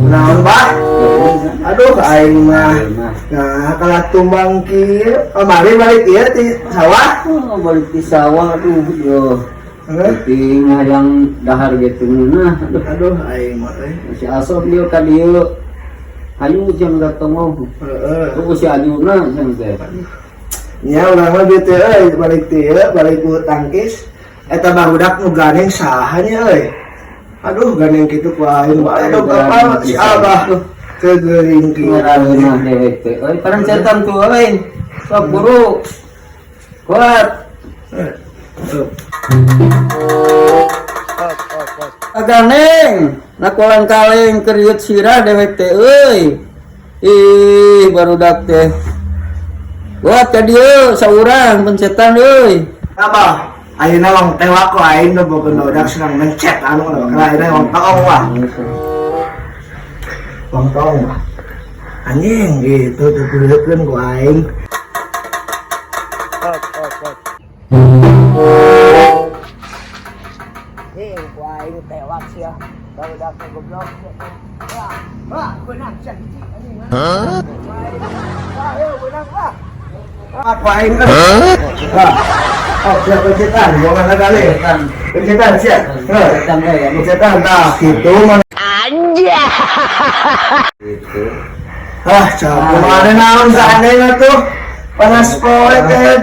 Naon, Bah? Aduh, aing mah. Nah, kalah tumbang kieu. Kamari balik ieu ti sawah. Oh, balik di sawah, aduh, yo. Heuh. Ting hayang dahar gitu nah, aduh. Aduh, aing mah euy. Si Asob dia ka dieu. Hayu jang datang mau. Heeh. Tunggu si Ajuna jang teh. Nya urang mah bete euy, balik ti ieu, balik bulu tangkis. Eta barudak nu gandeng saha nya euy? Aduh, gandeng kitu ku aing bae dong kapal si Abah. Kegeuring kieu. Ngaraheunah dewek teh. Euy, parancetan tuh euy. Sok buru. Kuat. Tuh. Gandeng, nak kolang kaleng keriut sirah dewek teh euy. Ih, barudak teh. Kuat ka dieu saurang pencetan euy. Abah, ayeuna wong tewak ku aing nu boga barudak senang mencet anu karena ayeuna wong toong wah. Wong toong wah. Anjing gitu tutuleukeun ku aing. Anjing ku aing tewak sia. Barudak goblok. Wah, wah, beunang sia hiji anjing. Hah? Wah, ayo beunang wah. Ah, ku aing kan. Wah. Oh, siap pencetan, gua mana kali. Pencetan siap. Pencetan teh ya. Pencetan tah gitu mah. Gitu. Ah, capek mana naon saandainya tuh. Panas poe teh.